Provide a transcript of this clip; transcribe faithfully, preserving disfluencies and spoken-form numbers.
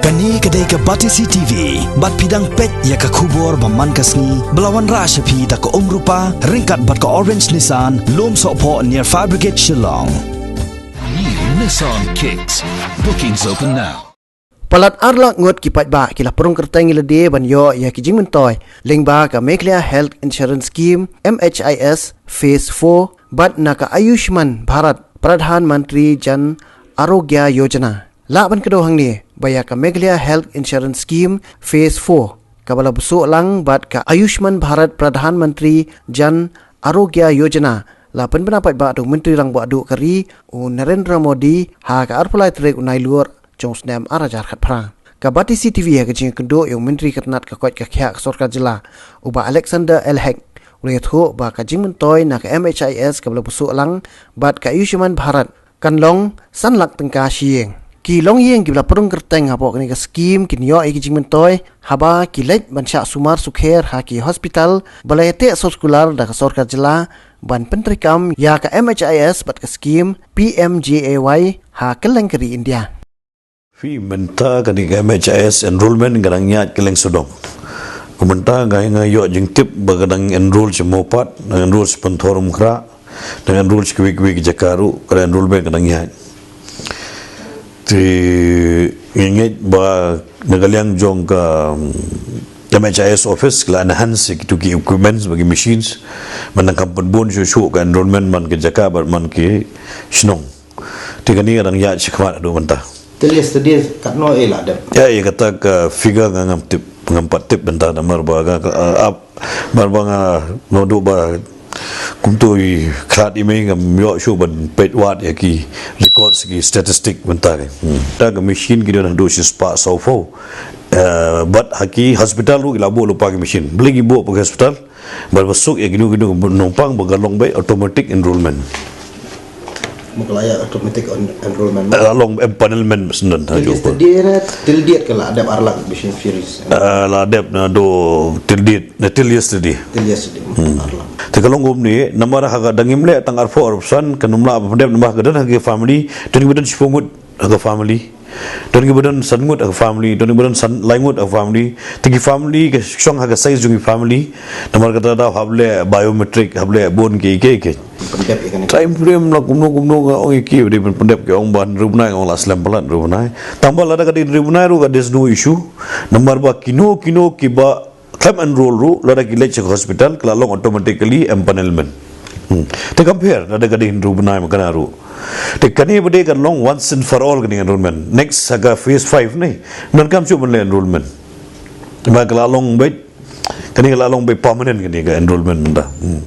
Kane ka dei ka Batesi T V, bad phi dang peit ïa ka khubor ba man ka sngi, ba la wanrah sha phi da ka Umrupa, ryngkat bad ka Orange Nissan, Lumsohphoh near Fire Brigade Shillong. New Nissan Kicks. Bookings open now. Palat ar lak ngut ki paidbah ki la pynrung kyrteng ïa lade ban ïoh ïa ki jingmyntoi lyngba ka Meghalaya Health Insurance Scheme, M H I S, Phase four, bad na ka Ayushman Bharat Pradhan Mantri Jan Arogya Yojana. Lah ban kdew hangne ba ïa ka Meghalaya Health Insurance Scheme Phase four, kaba la buh shuh lang bad ka Ayushman Bharat Pradhan Mantri Jan Arogya Yojana, la pynbna paidbah da u Myntri Rangbah Duh ka ri, u Narendra Modi, ha ka arphew lai tarik u Nailur jong u snem ar hajar khatphra. Ka Batesi T V ha ka jingïakynduh ïa u Myntri ka tnad ka koit ka khiah ka Sorkar Jylla, u Bah Alexander L Hek, u la ïathuh ba ka jingmyntoi na ka M H I S kaba la buh shuh lang bad ka Ayushman Bharat kan long san lak tyngka shi ïing. Ki longïing kiba la pynrung kyrteng hapoh kane ka skhim kin ïoh ïa ki jingmyntoi haba ki leit ban shah sumar sukher ha ki hospital ba la ïateh circular da ka Sorkar Jylla ban pyntreikam ïa ka M H I S bad ka skhim P M J A Y ha kylleng ka ri India. Phi, mynta kane ka M H I S enrollment ka dang ïaid kylleng sawdong. Ka mynta nga, nga ïoh jingtip ba ka dang enroll sha Mawpat, dang enroll sha Pynthorumkhrah, dang enroll sha kiwei kiwei ki jaka ruh, ka dang enrollment ka dang ïaid. Te nga ngeit ba na ka liang jong ka, um, M H I S office ka la enhance ïa kitu ki equipments bad ki machines. Mynta kam pynbun shuh shuh ka enrollment man ki jaka bad man ki shnong. Te kane ka dang ïaid shakhmat haduh mynta. Till yesterday katno eh la dep? Ïa, ïa kata ka figure nga ngam tip, ngam pat tip mynta namar ba ka, ka, uh, ap, namar ba nga, nga duh ba kumto i khlad i mei, ngam ïoh shuh ban peit wad ïa ki records, ki statistic mynta ka. Hmm. Ta ka machine ki don haduh shispah sawphew. Eh, bad ha ki hospital ruh ki la buh lypa ki machine. Balei ki buh ha ki hospital? Bad ba suk ïa kino kino ki nongpang ba ka long beit automatic enrollment. Ba ka la ïa automatic en-, enrollment. Eh, la long empanelment ba sdang. Till yesterday na, till date ka la dep ar lak beneficiaries. Eh, la dep naduh till date, na till yesterday. Till yesterday, hmm, ar lak. Te ka long kumne, namar ha ka dang im leh tang arphew arphew san, kan ym lah ban pyndep namar ka don ha ka family, don kiba don shiphew ngut ha ka family. Don kiba don san ngut ha ka family, don kiba don san, lai ngut ha ka family. Te ki family ka shong ha ka size jong ki family. Namar kata daw hap leh biometric, hap leh bun ki, ki, ki. Pyndep ïa kane. Time frame la kumno kumno nga ong ïa ki, ba dei pyndep ki ong ba hynriew bnai, nga ong la slem palat hynriew bnai. Tang ba lada ka dei hynriew bnai ruh ka, there's no issue. Namar ba kino kino kiba khlem enroll ruh, lada ki leit sha ka hospital, ka la long automatically empanelment. Hmm. Te compare, lada ka dei hynriew bnai ma kane ruh. Te kane ba dei ka long once and for all kane enrollment. Next ha ka phase five ne, nang kam shuh ban leh enrollment. Ba ka la long beit, kane ka la long beit permanent kane ka enrollment mynta. Hmm.